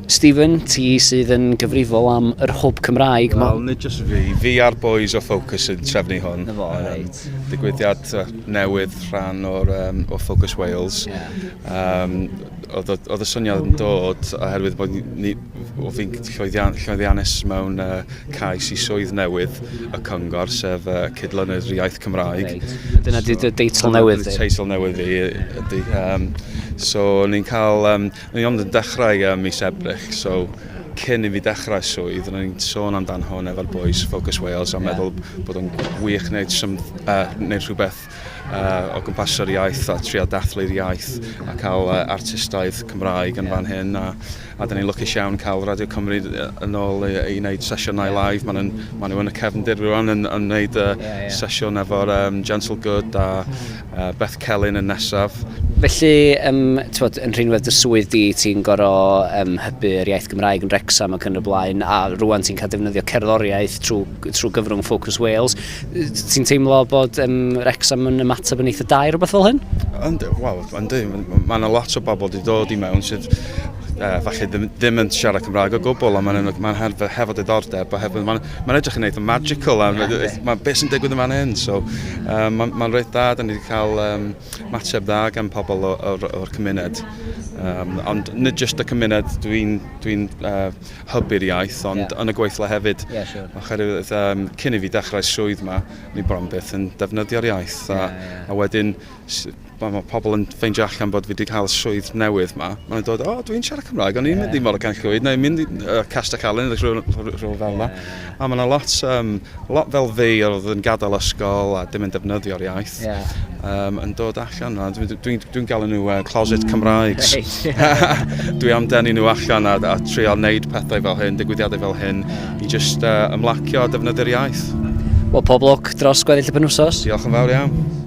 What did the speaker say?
Stephen, ti sydd yn gyfrifol am yr Hwb Cymraeg. Wel, nid jyst fi, fi a'r boys o Focus yn trefnu hwn. Na fo, reit. Digwyddiad newydd rhan o'r, um, o Focus Wales. Yeah. Um, oedd, oedd y syniad yn dod oherwydd bod ni, o fi'n llwyddian, llwyddiannus mewn uh, cais i swydd newydd y cyngor, sef uh, cydlynydd iaith Cymraeg. Reit. Dyna di dy deitl newydd di? Teitl newydd fi ydy. Um, so, ni'n cael, um, O'n i ond yn dechrau ym mis Ebrill, so cyn i fi dechrau swydd, o'n i'n sôn amdan hwn efo'r boys Focus Wales a yeah. meddwl bod o'n wych wneud, some, uh, wneud rhywbeth uh, o gwmpas yr iaith a trio dathlu'r iaith a cael uh, artistaidd Cymraeg yn yeah. fan hyn a, a da ni'n lwcus iawn cael Radio Cymru yn ôl i, i wneud sesiynau yeah. live. Maen nhw, ma nhw yn y cefndir rwan yn, yn wneud uh, yeah, yeah. sesiwn efo'r um, Gentle Good a uh, Beth Celyn yn nesaf. Felly, um, twod, yn rhinwedd dy swydd di, ti'n gorfod um, hybu yr iaith Gymraeg yn Wrecsam ac yn y blaen, a rwan ti'n cael defnyddio cerddoriaeth trwy, trwy gyfrwng Focus Wales. Ti'n teimlo bod um, Wrecsam yn ymateb yn eitha da i rhywbeth fel hyn? Yndi, wel, yndi. Mae yna lot o bobl wedi dod i mewn sydd uh, falle ddim, ddim yn siarad Cymraeg o gwbl, ond mae'n ma hefo, hefo diddordeb, a hefo, mae'n ma edrych yn eitha magical, a yeah, ma, beth sy'n digwydd yn fan hyn, so um, mae'n ma reit dda, da ni wedi cael um, mateb dda gan pobl o'r, or cymuned. Um, ond nid jyst y cymuned dwi'n dwi, uh, hybu'r iaith, ond yeah. yn y gweithle hefyd. Yeah, sure. Oherwydd um, cyn i fi dechrau swydd ma, ni bron byth yn defnyddio'r iaith. A, yeah, yeah. a wedyn mae ma pobl yn ffeindio allan bod fi wedi cael swydd newydd ma, maen nhw'n dod, o, oh, dwi'n siarad Cymraeg, o'n i'n mynd i Morgan Llwyd, neu mynd i uh, Castell Alun, neu rhywun fel yna. Yeah. A mae yna lot, um, lot fel fi oedd yn gadael ysgol a dim yn defnyddio'r iaith, yeah. um, yn dod allan. Dwi'n dwi, dwi, dwi galw nhw uh, closet Cymraegs. dwi am denu nhw allan a, a trio wneud pethau fel hyn, digwyddiadau fel hyn, i just uh, ymlacio a defnyddio'r iaith. Wel, pob lwc dros gweddill y penwsos. Diolch yn fawr iawn.